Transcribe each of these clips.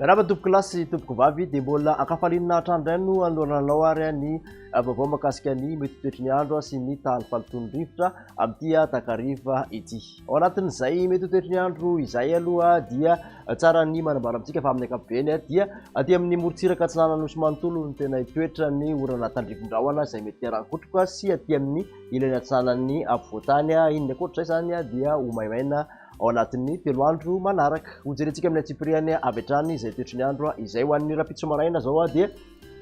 Miarahaba tompoko lahy sy tompoko vavy, dia mbola ankafalinina hatrany indray no anolorana anao ary ny vaovao mahakasika ny mety toetry ny andro sy ny tahan'ny fahalotoan'ny rivotra amin'ity takariva ity. Ao anatin'izay mety ho toetry ny andro izay aloha dia tsara ny manambara amintsika fa amin'ny ankapobeny dia aty amin'ny morontsiraka atsinanana nosy manontolo no tena hitoetra ny orana tandrifin-drahona izay mety hiarahan-kotroka sy aty amin'ny ilany atsinanan'ny afovoantany. Inona ankoatra izay izany dia ho maimaina ao anatin'ny 3 andro manaraka. Hojerentsika amin'ny antsipiriany avy hatrany izay toetry ny andro izay. Ho an'ny rahampitso maraina izao dia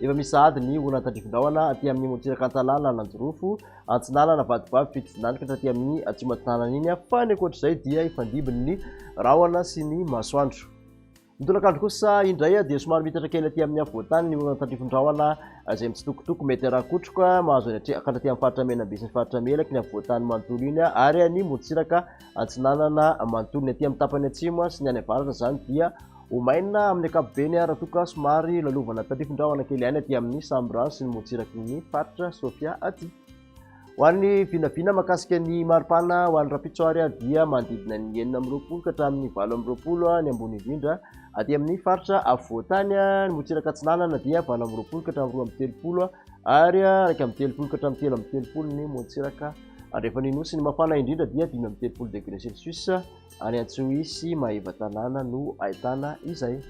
efa misy sahady ny orana tandrifin-drahona aty amin'ny morontsiraka Antalana, Analanjirofo, Antsinanana, Vatovavy, Fitovinany ka hatraty amin'ny Atsimo Atsinanana iny. Fa ny ankoatr'izay dia hifandimby ny rahona sy ny masoandro. Ny tolakandro kosa indray dia somary miitatra kely aty amin'ny afovoantany ny orana tandrifin-drahona izay mitsitokotoko mety ara-kotroka mahazo any ka hatraty amin'ny faritra Menabe sy ny faritra Melaky ny afovoantany manontolo iny ary ny morontsiraka atsinanana manontolo. Ny aty amin'ny tapany atsimo sy ny any avaratra izany dia ho maina amin'ny ankapobeny raha toa ka somary lalovana tandrifin-drahona kely ihany aty amin'ny Sambirano sy ny morontsiraky ny faritra Sofia aty. Ho an'ny vinavina mahakasika ny maripana ho an'ny rahampitso ary dia manodidina ny 26 ka hatramin'ny 28 ny ambony indrindra aty amin'ny faritra afovoantany. Ny morontsiraka atsinanana dia 28 ka hatramin'ny 32 ary 31 ka hatramin'ny 33 ny morontsiraka andrefan'ny nosy. Ny mafana indrindra dia 35 degré celsius any Antsohihy sy Maevatanàna no ahitana izay.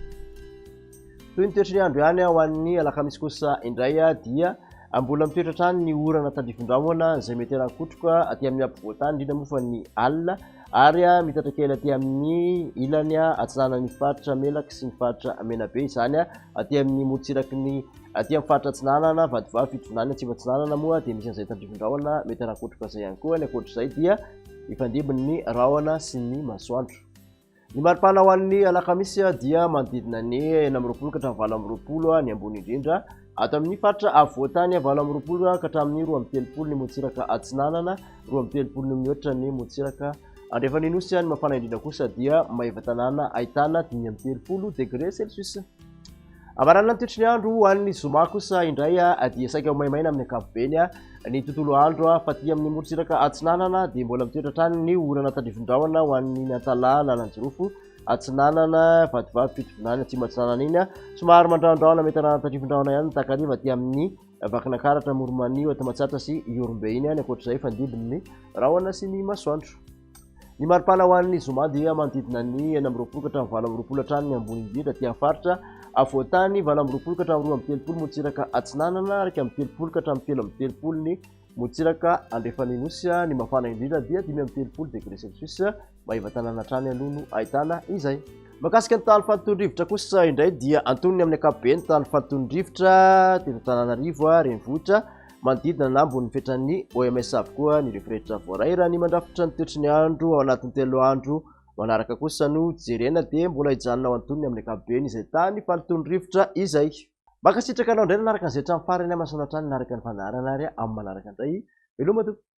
Toy ny toetry ny andro ihany ho an'ny alakamisy kosa indray dia mbola mitoetra hatrany ny orana tandrifin-drahona izay mety harakotroka aty amin'ny ampovoantany indrindra moa fa ny alina ary mitatra kely aty amin'ny ilany atsinanan'ny faritra Melaky sy ny faritra Menabe izany aty amin'ny morontsiraky ny aty amin'ny faritra atsinanana Vatovavy Fitovinany Atsimo Atsinanana moa dia misy an'izay tandrifin-drahona mety harakotroka izay ihany koa. Ny ankoatr'izay dia mifandimby ny rahona sy ny masoandro. Ny maripana ho an'ny alakamisy dia manodidina ny 26 ka hatramin'ny 28 ny ambony indrindra. Ato amin'ny faritra afovoantany 28 ka hatramin'ny 32 ny morontsiraka atsinanana, 32 no mihoatra ny morontsiraka andrefan'ny nosy. Ny mafana indrindra kosa dia Maevatanàna ahitana 35 degré celsius. Amaranana ny toetry ny andro ho an'ny zoma kosa indray dia saika ho maimaina amin'ny ankapobeny ny tontolo andro fa aty amin'ny morontsiraka atsinanana dia mbola mitoetra hatrany ny orana tandrifin-drahona ho an'ny Antalaha, Analanjirofo, Atsinanana, Vatovavy, Fitovinany, Atsimo Atsinanana iny. Somary mandrahondrahona mety arahana tandrifin-drahona ihany ny takariva aty amin'ny Vakinankaratra, Amoron'Mania, Matsiatra sy Ihorombe iny. Ny ankoatr'izay fandimby ny rahona sy ny masoandro. Ny maripana ho an'ny zoma dia manodidina ny 26 ka hatramin'ny 28 hatrany ny ambony indrindra aty amin'ny faritra afovoantany, 28 ka hatramin'ny 32 morontsiraka atsinanana, 31 ka hatramin'ny 33 ny morontsiraka andrefan'ny nosy. Ny mafana indrindra dia 35 degré celsius, Maevatanàna hatrany aloha no ahitana izay. Mahakasika ny tahan'ny fahalotoan'ny rivotra kosa indray dia antonony amin'ny ankapobeny ny tahan'ny fahalotoan'ny rivotra teto Antananarivo renivohitra. Manodidina na ambonin'ny fetran'ny OMS avokoa ny rivorehetra voaray. Raha ny mandrafitra ny toetry ny andro ao anatin'ny 3 andro manaraka kosa no jerena dia mbola hijanona ho antonony amin'ny ankapobeny izay tany fahalotoan'ny rivotra izay. Mankasitraka anao indray nanaraka an'izay hatramin'ny farany aho, mahasoa hatrany nanaraka ny fandaharana ary amin'ny manaraka indray. Veloma tompoko.